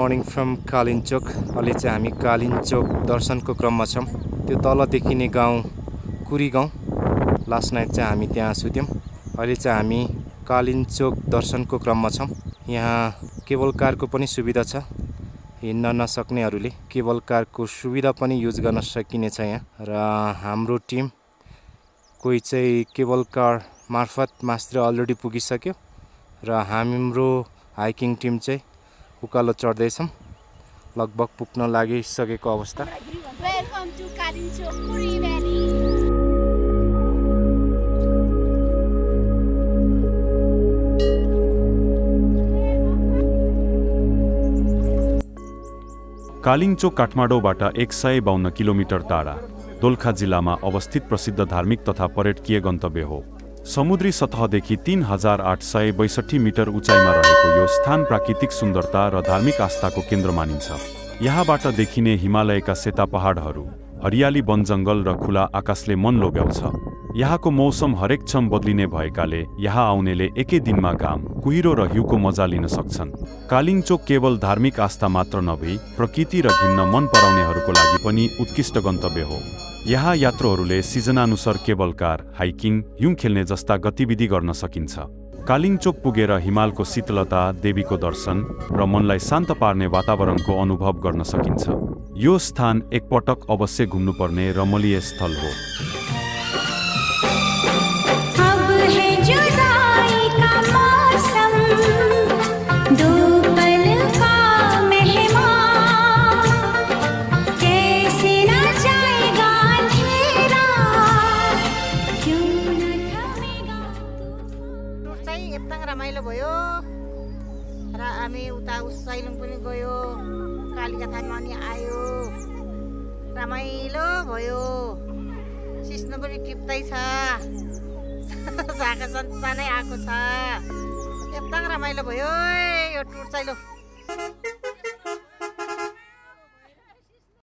Morning from Kalinchowk. अहिले चाहिँ हामी कालिन्चोक दर्शनको क्रममा छौँ। त्यो तल देखिने गाउँ कुरी गाउँ, लास्ट नाइट चाहिँ हामी त्यहाँ सुत्यौँ। अहिले चाहिँ हामी कालिन्चोक दर्शनको क्रममा छौँ। यहाँ केबल कारको पनि सुविधा छ, हिँड्न नसक्नेहरूले केबल कारको सुविधा पनि युज गर्न सकिनेछ यहाँ। र हाम्रो टिम कोही चाहिँ केबल कार मार्फत मास्तिर अलरेडी पुगिसक्यो र हाम्रो हाइकिङ टिम चाहिँ उकालो चढ्दैछौँ, लगभग पुग्न लागिसकेको अवस्था। वेलकम टु कालिन्चोक कुरी भ्याली। कालिन्चोक काठमाडौँबाट 152 किलोमिटर टाढा दोलखा जिल्लामा अवस्थित प्रसिद्ध धार्मिक तथा पर्यटकीय गन्तव्य हो। समुद्री सतहदेखि 3862 मिटर उचाइमा रहेको यो स्थान प्राकृतिक सुन्दरता र धार्मिक आस्थाको केन्द्र मानिन्छ। यहाँबाट देखिने हिमालयका सेता पहाडहरू, हरियाली वन जङ्गल र खुला आकाशले मन लोभ्याउँछ। यहाँको मौसम हरेक क्षण बदलिने भएकाले यहाँ आउनेले एकै दिनमा घाम, कुहिरो र हिउँको मजा लिन सक्छन्। कालिन्चोक केवल धार्मिक आस्था मात्र नभई प्रकृति र घिन्न मन पराउनेहरूको लागि पनि उत्कृष्ट गन्तव्य हो। यहाँ यात्रुहरूले सिजनानुसार केबल कार, हाइकिङ, हिउँ खेल्ने जस्ता गतिविधि गर्न सकिन्छ। कालिन्चोक पुगेर हिमालको शीतलता, देवीको दर्शन र मनलाई शान्त पार्ने वातावरणको अनुभव गर्न सकिन्छ। यो स्थान एकपटक अवश्य घुम्नुपर्ने रमणीय स्थल हो। रमाइलो भयो र हामी उता साइलुङ पनि गयो, कालिका थानमा पनि आयो, रमाइलो भयो। सिस्नो पनि टिप्दै छ, साका सन्तानै आएको छ। एकदम रमाइलो भयो यो टुर चाहिँ।